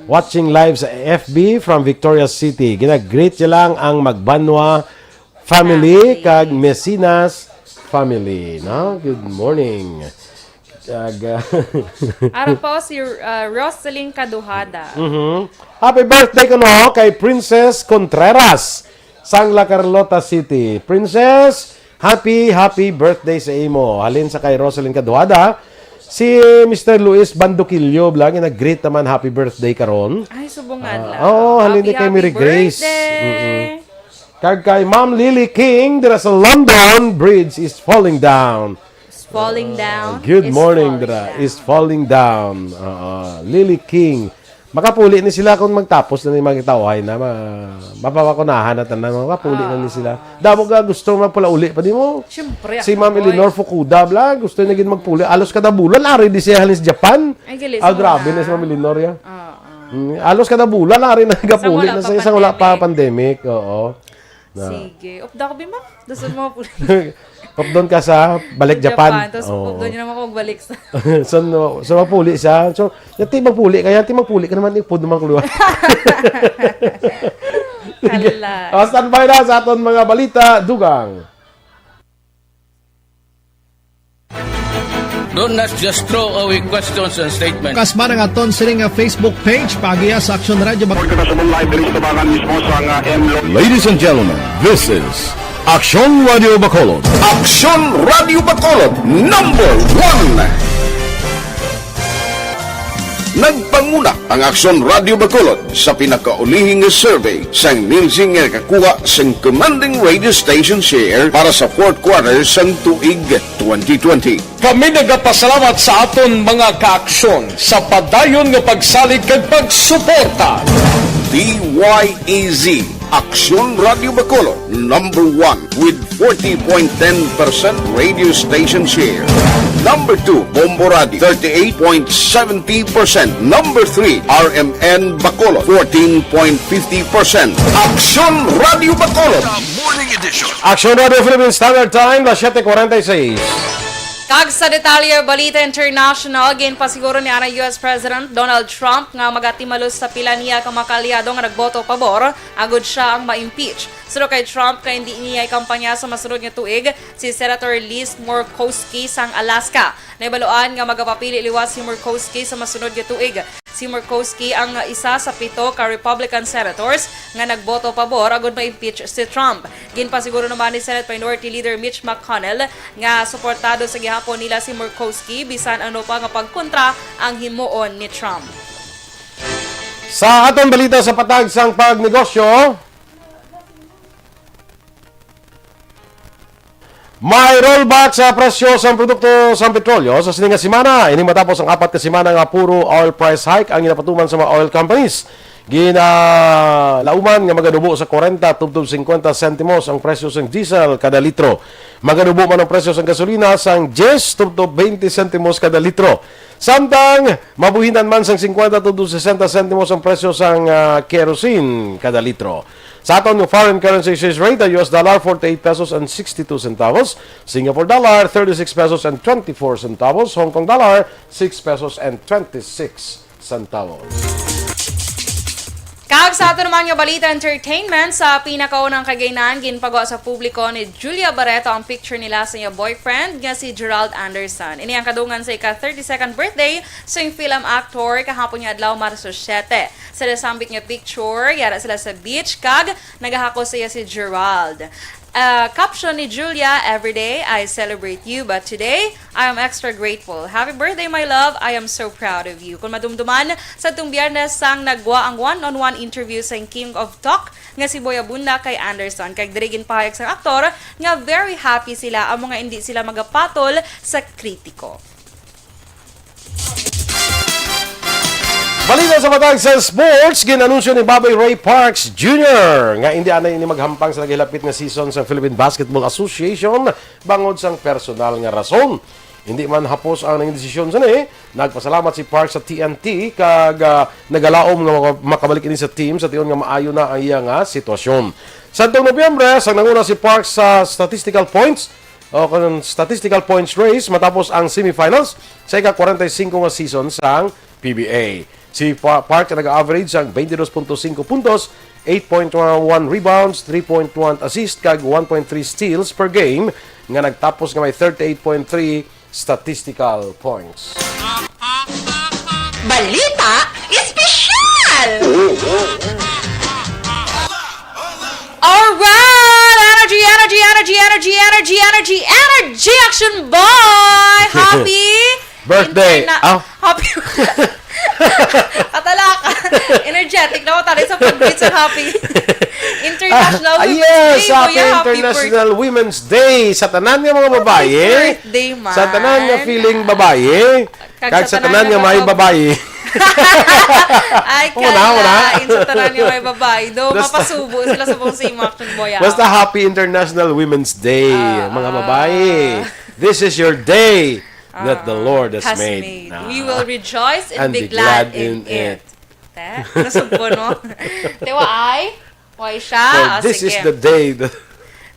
Watching live sa F B from Victoria City. Ginagreet niya lang ang Magbanwa family Family. kag Mesinas family. No? Good morning. Kag, uh, Ara pa si uh, Roselyn Kaduhada. Mhm. Happy birthday kuno kay Princess Contreras sang La Carlota City. Princess, happy, happy birthday sa imo. Halin sa kay Roselyn Kaduhada, si Mister Luis Banduquillo, bla, nga nag-greet naman happy birthday karon. Ay, subong Ah, adlaw. oo, halin Happy, kay Mary happy Grace. Birthday. Mm-mm. Kag kay Ma'am Lily King dira sa London, bridge is falling down. Is falling down. Good Is morning, falling dira. Down. Is falling down. Oo. Lily King. Makapuli ni sila kung magtapos na ni mga tawhay na ma mapapakunahan na tanan, makapuli na ni sila. Ah. Damo ka gusto magpalauli pa, di mo? Siyempre, Si Ma'am Boy. Eleanor Fukuda, bla, gusto niya gid magpuli. Alos kada bulan, ari di siya halin sa Japan. Ay, gali, Ah, sa grabe wala. na si Ma'am Eleanor, ya. Ah, ah. Mm, alos kada bulan, ari na Sa gapuli wala na pa sa isang wala pa pandemic. pandemic. Oo. Na. Sige. Upda ko, Bima. Gusto mo puli. Updon ka sa balik Japan. Japan. Tapos Oo. updon niya naman ako magbalik sa So, no, so magpuli siya. So, yati magpuli ka, yati magpuli ka naman, ipod naman ko liwa. Kalay. Ah, standby na sa aton mga balita, dugang. Don't not just throw away questions and statements. Kasma ang aton sini nga Facebook page, paagiha sa Aksyon Radio Bac- Report na sa Live diri sa Tabangan mismo sa nga M Lo- Ladies and gentlemen, this is Aksyon Radio Bacolod. Aksyon Radio Bacolod, number one. Nagpanguna ang Aksyon Radio Bacolod sa pinakaulihing nga survey sang Nielsen nga nakakuha sang commanding radio station share para sa fourth quarter sang tuig twenty twenty. Kami nagapasalamat sa aton mga kaaksyon sa padayon nga pagsalig kag pagsuporta. D Y E Z, Aksyon Radio Bacolod, number one with forty point ten percent radio station share. Number two, Bombo Radio, thirty-eight point seventy percent. Number three, R M N Bacolod, fourteen point fifty percent. Aksyon Radio Bacolod. The Morning Edition. Aksyon Radio Philippine Standard Time, las siete cuarenta y seis. Kag sa detalye, balita international, ginpasiguro ni ana U S President Donald Trump nga magatimalos sa pila niya ka mga kaalyado nga nagboto pabor agud siya ang ma-impeach. Suno kay Trump, kay hindi niya ikampanya sa masunod nga tuig si Senator Liz Murkowski sang Alaska. Nahibaluan nga magapapili liwat si Murkowski sa masunod nga tuig. Si Murkowski ang isa sa pito ka Republican senators nga nagboto pabor agud ma-impeach si Trump. Ginpasiguro naman ni Senate Minority Leader Mitch McConnell nga suportado sa gihapon nila si Murkowski bisan ano pa nga pagkontra ang himuon ni Trump. Sa aton balita sa patag sang pagnegosyo, may rollback sa presyo sang produkto sang petrolyo sa sini nga semana. Ini matapos ang apat ka semana nga puro oil price hike ang ginapatuman sa mga oil companies. Ginalauman nga maganubo sa kwarenta tubtob singkwenta sentimos ang presyo sang diesel kada litro. Maganubo man ang presyo sang gasolina sang diyes tubtob twenty sentimos kada litro. Samtang mabuhinan man sang singkwenta tubtob sesenta sentimos ang presyo sang, ah, kerosene kada litro. Sa aton nga foreign currency exchange rate, ang U S dollar, forty-eight pesos and sixty-two centavos, Singapore dollar, thirty-six pesos and twenty-four centavos, Hong Kong dollar, six pesos and twenty-six centavos. Kag sa ato naman nga balita entertainment, sa pinakaunang kagaynan, ginpagwa sa publiko ni Julia Barreto ang picture nila sa iya boyfriend nga si Gerald Anderson. Ini ang kadungan sa ika thirty-second birthday sa film actor kahapon nga adlaw, Marso siete. Sa nasambit nga picture, yara sila sa beach kag nagahakos sa iya si Gerald. Ah, caption ni Julia, "Every day I celebrate you, but today I am extra grateful. Happy birthday, my love. I am so proud of you." Kung madumduman, sa tong Biyernes sang nagwa ang one-on-one interview sa King of Talk nga si Boy Abunda kay Anderson. Kag diri ginpahayag sang aktor nga very happy sila amo nga hindi sila magapatol sa kritiko. Balita sa matag sa sports, ginanunsyo ni Bobby Ray Parks Junior nga hindi anay ini maghampang sa nagahilapit nga season sa Philippine Basketball Association bangod sang personal nga rason. Hindi man hapos ang nangin desisyon sini, nagpasalamat si Parks sa T N T kag, ah, nagalaom nga maka-, makabalik ini sa team sa tion nga maayo na ang iya nga sitwasyon. Sa tong Nobyembre, sang nanguna si Parks sa statistical points, o kon statistical points race matapos ang semifinals sa ika-kwarenta y singko nga season sang P B A. Si Pa-, Park nag-average sang twenty-two point five puntos, eight point one rebounds, three point one assist, kag one point three steals per game, nga nagtapos nga may thirty-eight point three statistical points. Balita Espesyal! Alright! Energy, energy, energy, energy, energy, energy, energy, energy, action boy! Happy Birthday! Interna-, Ah. happy Katalaka! Energetic na ako, tali sa pag-greet sa happy International Ah, Women's yes, Day, happy Kuya, happy International birth- Women's Day sa tanan nga mga babayi. Birthday man. Sa tanan nga feeling babayi. Kag Kag sa sa tanan tanan nga nga may mga babayi. Ay, Una, una. Kalain sa tanan nga may babae. Do, Basta mapasubo sila sa pong sa imo, Action Boy, ah. Basta happy International Women's Day, Ah, mga ah. babae. This is your day that the Ah, Lord has has made. made. Ah. We will rejoice and And be be glad glad in in it. it. Te, nasugpo, no? Te, wa ay? Wa ay siya? So, Ah, this is sige. the day that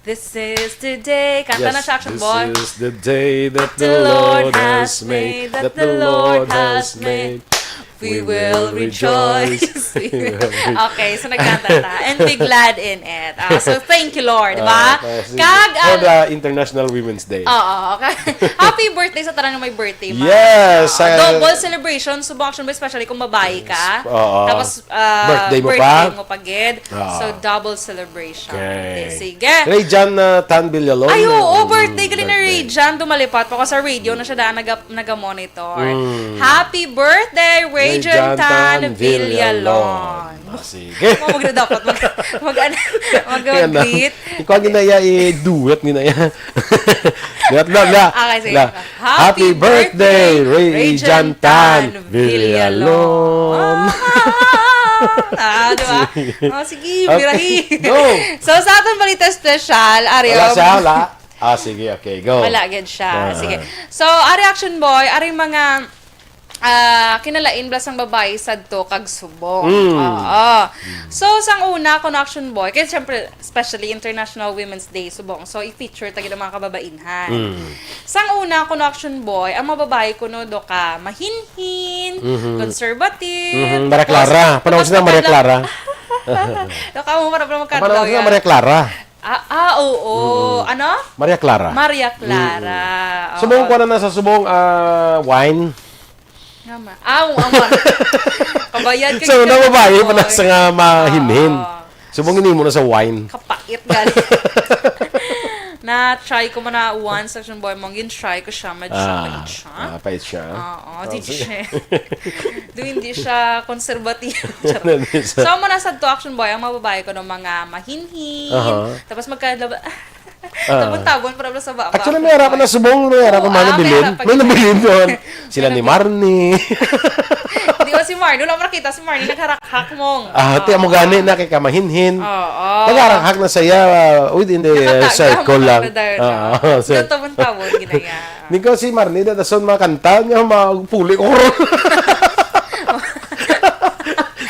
This is the day. Kanta na Yes, siya, Action this Boy. is the day that The the Lord Lord has has made, made, that that the the Lord Lord has has made. made. We We will will rejoice. rejoice. We will rejoice. Okay, so nagkanta ta. And be glad in it. Ah, so, thank you, Lord, di ba? Ah, ah, sige. Kag For ang the International Women's Day. Oo, okay. Happy birthday sa tanan nga may birthday, ma. Yes, Ah, I double celebration, subong, Action Boy, especially kung babae ka. Oo. Tapos, ah, Birthday mo birthday pa? mo pa gid. Oo. So, double celebration. Okay. Okay, sige. Ray Jan, ah, Tan Villalon. Ay, oo, Mm, birthday gali na birthday. Ray Jan. Dumalipat pa ko sa radio na siya daan naga-, naga-monitor. Mm. Happy birthday, Ray Ray Jan Jan Tan Tan Villalon. Villalon. Ah, sige. Mo, magdadapat mag-, mag-, ano, mag-, Yan na. mag-greet. Ikaw, ginaya, i-duet, ginaya. Duet, bla, bla, Okay, sige. bla. Happy Happy birthday, birthday, Ray Ray Jan Jan Tan Tan Villalon. Villalon. Ah, di ba? Sige. Oh, sige, Okay. birahi. Go. So, sa atong balita espesyal, ari Wala ang siya, wala. Ah, sige, okay, go. Wala gid siya. Ah. Sige. So, ari, Action Boy, ari mga, ah, kinalain bala sang babae sadto kag subong. Mm. Oo. So, sang una, kuno, Action Boy, kay siyempre, especially International Women's Day, subong. So, i-feature ta gid ang mga kababainhan. Mm. Sang una, kuno, Action Boy, ang mga babae kuno do ka mahinhin, Mhm. conservative, Mhm. Maria tapos Clara. Panahon kapag sila Maria magkadla- Clara. Do ka mo para pala Panahon magkadlaw sila yan. Maria Clara. Ah, ah, oo. Mm. Ano? Maria Clara. Maria Clara. Mm. Oo. Subong ko na nasa subong, ah, wine. Nga ma-, ah, oo, ang ma-, kabayad ka So, gid na ka, babae pa na Boy. sa nga mahinhin. Oo. Subong ini mo na sa wine. Kapait gali. Na-try ko man na once, Action Boy, mong gin-try ko siya, medyo Ah, pait siya. ah, pait siya. Oo, Oh, di sige. siya. Do hindi siya conservative. Hindi siya. So, amo na sad to, Action Boy, ang mga babae ko ng mga mahinhin. Aha. Tapos magkadlaba-, Ah. tabon-tabon, pero sa baba. Actually, may harap na subong, may harap Oo, na mga ah, may nabilin. harap pa May gid. nabilin doon. Sila May ni nabilin. Marnie. Di ba si Marnie? Wala mo nakita si Marnie, nagharakhak mong. Ah, ti, amo Oo. gani na kay kamahinhin. Oo. Nagharakhak na saya, uh, within the, uh, Nakatagam circle na lang. na dahil Ah, na. ah, sir. Yung tabon-tabon, ginaya. Niko si Marnie, da dason mga kanta niya, mapuli ko.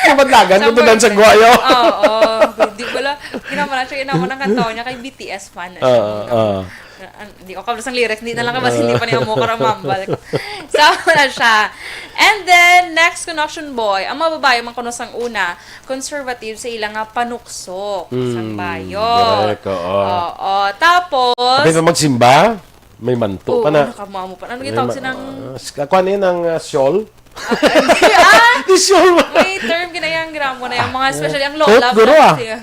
Yung badlagan ko Sa to dan sa birthday. guwayo. Oo, oo. Hindi pala. Ginawa na siya, ginawa ng kanta niya kay B T S fan na siya. Oo, oo. Ah, an-, di ko kabalo sang lyrics, hindi na lang kabasa, hindi pa niya mo karamambal. So, wala siya. And then, next ko, Action Boy, ang mga babae man kuno sang una, conservative sa ilang nga panukso, Mm, sang bayo. correct, oo. Oo. Tapos, Kapit na magsimba? May manto Oo, pa na. Nakamamo pa. Ano May gitawag ma-, silang ah, s-, kuwan yun ang, ah, shawl? Ah, hindi, ah! Di shawl. May term, ginayang gramo na yung mga, especially ang Coat, lola, guro, ah. siya.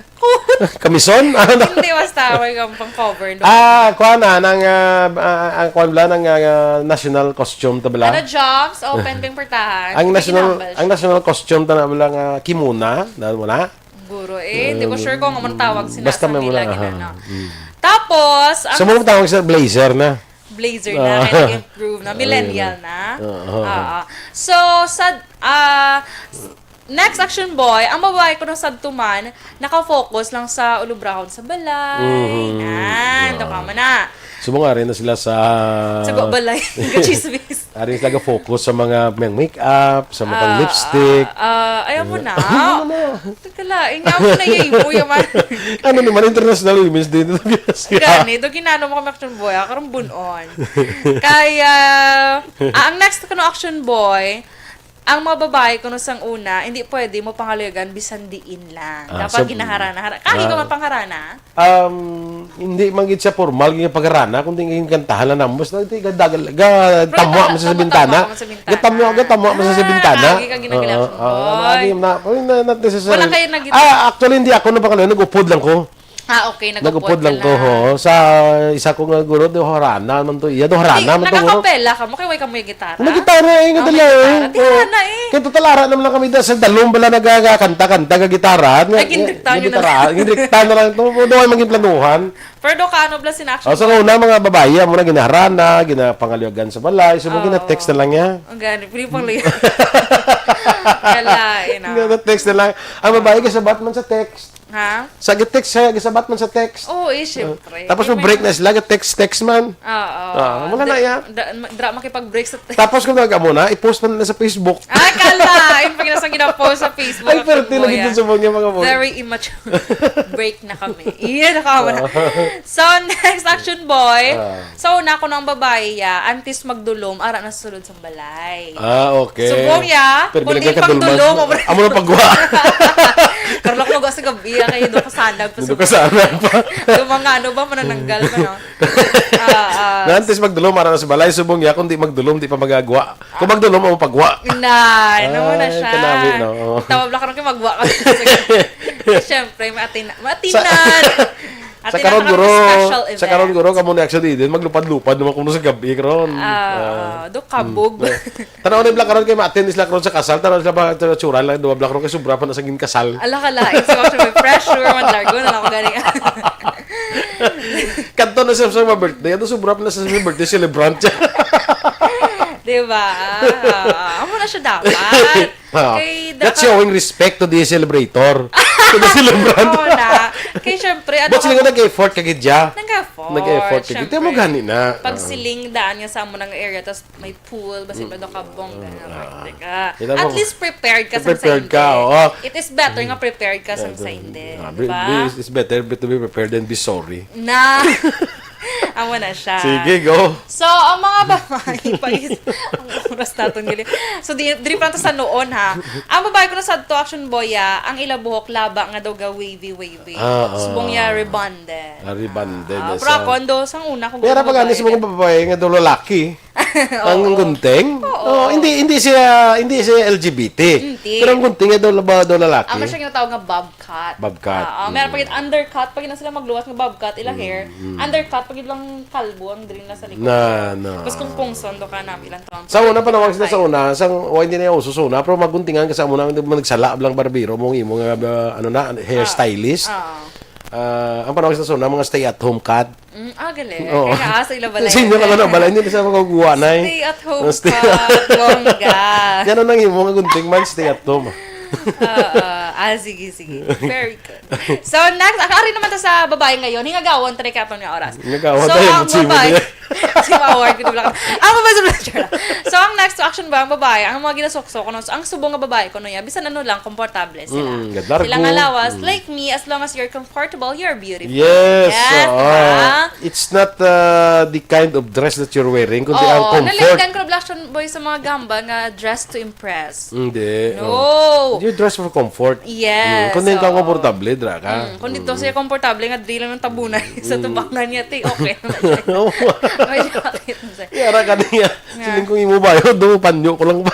Kamison? Ano? Hindi, basta, may kang pang-cover, no? Ah, kuwan na, nang, ah, ah, ang kuwan bala, nang, ah, national costume, ta bala? Ano, jumps? Open, ping portahan. Ang May national, ginambal siya. ang national costume, ta na bala nga kimuna, dahil mo na? Guro, eh, hindi ko Um, sure kung anong tawag sila basta sa may nila, muna, ganun, aha. no? Mm. Tapos, ang So, mo tawag sa blazer na? Blazer na, Ah. kaya nag-improve na, Ayun millennial na. na. Oo. Oo. So, sa, ah, s-, next, Action Boy, ang babae ko nung sadtuman, nakafocus lang sa ulubrahon sa balay. Mhm. Nan, Ah. doon ka man na. Subong nga rin na sila sa Sa ba-, balay. Kachismis. Ari sila ga-focus sa mga, mga makeup, sa mga Ah, lipstick. ah, ah, ayaw mo na. Ayaw mo na. Teka lang, eh, nga mo na yung imo, yung man. Ano naman, International Women's Day na Pilipinas. Gani, do ginano mo kami, Action Boy, ah, karong bunon. Kaya, ah, ang next ko no, Action Boy, ang mga babae kuno sang una, hindi pwede mo pangaluyagan bisan diin lang. Ah, Dapat so, ginaharana-hara. Kani ah, ka man pangharana? Um, hindi man gid siya formal nga pagharana, kundi nga kantahan lang namo. Basta di ka dagal, ga-, Pero tamwa ta-, mo sa tamwa-tamwa bintana. ka man sa bintana. Gatamwa, gatamwa mo sa, sa Ah, bintana. lagi ka ginagila, Oo, Action oo, Boy. lagi na, na, not necessarily. Wala kayo nag- Ah, actually, hindi ako napangaluyagan, nag-upod lang ko. Ah, okay, Nag-upod nag-upod ka lang ko, lang. ho. Sa isa ko nga guro, do harana man to. Iya, do harana Di, man to, guro. Nagakapela ka mo, kay way ka mo yung gitara? May gitara, eh, nga Ah, dala, may gitara. eh. Di, Oo. harana, eh. Kaya to talara naman lang kami da sa dalom bala nagagakanta-kanta nga gitara. Nga, Ay, ginrikta nga nyo na gitara. lang. Ginrikta na lang to. Do ay maging planuhan. Pero do ka, ano, bala, sin action Oh, sa ko? una, mga babae, amo na ginaharana, ginapangaluyagan sa balay. So, mo Oo. gina-text na lang niya. Ang gani, pwede pang luya. Kalain, ah. Nga, text na lang. Ang babae, gasabat man sa text. Ha? Sa text siya, gasabat man sa text. Oo, eh, syempre. Tapos mo-break na sila, text-text man. Oo. Ah, wala na iya. Dra-, dra-, makipag-break sa text. Tapos kung nag-amo na, i-post pa na sa Facebook. Ay, kala! Yung pag nasa gina-post sa Facebook, Ay, pero actually, tinagid boy, dun sa ah. Mga, mga boy. Very immature. Break na kami. Iya, nakawa na. Ah. So, next, action boy. Ah. So, na ko ng babae, ya, antes magdulom, ara na sulod sa balay. Ah, okay. Subong ya, pero kung di pagdulman, magdulom, amo na pagwa. Karlak, magwa sa gabi, ya, kayo doon kasanag pa. Doon kasanag pa. Yung mga ano ba, manananggal pa, no? Ah, ah. Na antes magdulom, ara na sa balay, subong ya, kung di magdulom, di pa magagwa. Kung magdulom, amo pagwa. Na, ano mo na siya? Ay, kanabi, no? Oo. Tawag lang karon kay magwa ka. Siyempre, maatin-, maatinan. Sa karon, guro, sa karon, guro, kamo ni actually din, maglupad-lupad naman kuno sa gabi karon. Ah, do kabog. Mm. Tanaw na lang karon kay ma-attend sila karon sa kasal, tanaw sila ba, tanaw tsura lang, duwa block karon kay sobra pa na sa ginkasal. Ala ka lain, so, may pressure, man, largo na lang ako gani. Kadto na siya sa mga birthday, ano, sobra pa na sa mga birthday celebrant siya. Di ba? Ah, amo na siya dapat. Ah, kay that's daka- showing respect to the celebrator. To the celebrant. Oo na. Kay syempre, ano But sila ka- nga nag-effort ka gid siya. Nag-effort, Nag-effort ka gid. syempre. Tiyan mo gani na. Pag Ah. siling daan nga sa amo ng area, tas may pool, basin Mm. ba daw ka bongga Mm, na ah. birthday ka. Kita mo. At least prepared ka sa Prepared ka, sainde. Oo. It is better nga prepared ka sa Ah, sainde, ah, di be-, ba? be-, it's better be-, to be prepared than be sorry. Na. Amo na siya. Sige, go. So, ang mga babae, pag ang oras naton gali. So, di, diri pa to sa noon, ha. Ang babae ko na sa to, action boy, ah, ang ila buhok laba nga daw ga wavy-wavy. Ah, ah. Subong ya rebonded. Ah, rebonded Ah, na pero sa ako, ando, sang una ko Pero gusto pag ano sa mga babae. Babae nga daw lalaki, Oo. Ang gunting? Oo. Oh, hindi, hindi siya, hindi siya L G B T. Hindi. Pero ang gunting ay daw, daw lalaki. Amo siya ginatawag nga bob cut. Bob cut. Ah, ah, meron Mm. pa gid undercut, pag yun sila magluwas nga bob cut, ila hair. Mm, mm. Undercut, pag yun lang kalbo ang diri na sa likod. Na, na. Tapos kung pungson, do ka na, ilang taon Sa pa. una, panawag sila sa Ay. una, sang, oh, hindi na yung uso sa una, pero maguntingan ka sa una, hindi mo nagsala lang barbero mo, imo nga, uh, ano na, hair Ah. stylist. Ah. Ah, ang panawag sa una, mga stay-at-home cut. Mm, ah, galing. Oo. Kaya asa ila balay? Sa inyo ka na balay, hindi na sa mga guwa na eh. Stay at home Stay ka, bongga. Yan ang nang imo nga gunting man, stay at home. Oo. Ah, sige, sige. Very good. So, next, ang ari naman ta sa babae ngayon, hingagawon, try ka nga oras. Hingagawon So, tayo, ang si babae, Maria. Si Mawar, gid wala ka. Ang babae sa So, ang next to action ba, ang babae, ang mga ginasuksok, no? So, ang subong nga babae, kuno niya, bisan ano lang, komportable sila. Mm, gadlargo. Sila nga lawas, Mm. like me, as long as you're comfortable, you're beautiful. Yes, Yes, oo. diba? It's not, uh, the kind of dress that you're wearing, kundi ang Oo, comfort. Nalinggan ko, Black Boy, sa mga gamba nga dress to impress. Hindi, No. oh. You dress for comfort. Yes, Mm, kundi ikaw oo. komportable, dra ka. Mm, kung dito Mm. siya komportable, nga dili lang ng tabunay sa Mm. tubangan niya, te, okay naman siya. Oo. May jacket na siya. Yara ka niya. Nga. Siling kong imo ba yun? Do, panyo ko lang ba?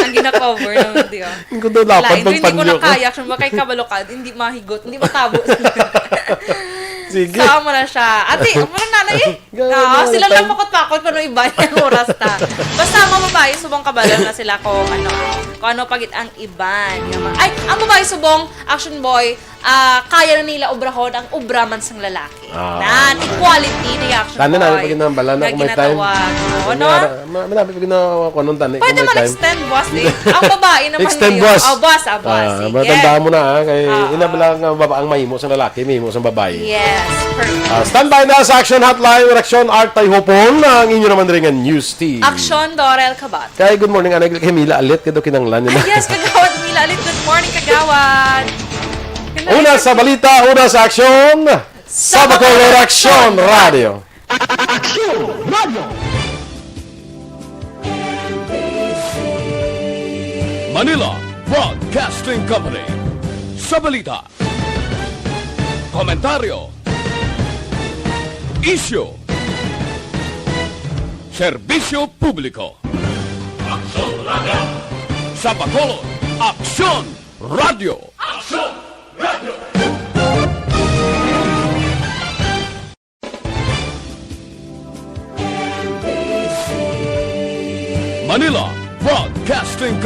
Ang gina-cover naman, di, oh. Yung ko daw lapad Lain, pag hindi ko panyo na ko. kaya. Kung ba kay kabalokad, hindi mahigot, hindi matabo. Sige. Sama na siya. Ate, amo na nanay, eh. Gawin Oo, na, sila lang time. pakot-pakot kung ano iba yung oras ta. Basta, mga babae, subong kabalo na sila kung ano, kung ano pagit ang iban. Nga mga, ay, ang babae, subong, action boy, ah, kaya na nila obrahon ang obra man sang lalaki. Ah. Nan, equality ni action Tani na, boy. pag ginambala na Nga kung may time. ginatawag. Oo, May no? ara-, ma-, may nabi pag ginawa ko anong tani Pwede kung may man time. extend, boss, eh. Ang babae naman Extend, ngayon. boss. Oh, boss, ah, boss. Ah, Sige. matandaan mo na, ah, kay Oo. ina bala nga babaang mahimo sa lalaki, mahimo sa babae. Yes, perfect. Ah, standby na sa Action Hotline, Reaksyon, Art Tay Hopon, ang inyo naman rin nga news team. Action, Dorel Kabat. Kay good morning, anay, kay Mila Alit, kay do kinanglan nila. Ay, yes, Kagawad Mila Alit. Good morning, Kagawad. Una sa balita, una sa aksyon, sa Bacolod Aksyon Radio. Aksyon Radio. Manila Broadcasting Company. Sa balita, komentaryo, isyu, serbisyo publiko. Aksyon Radio. Sa Bacolod, Aksyon Radio. Aksyon Radio. Manila Broadcasting Company.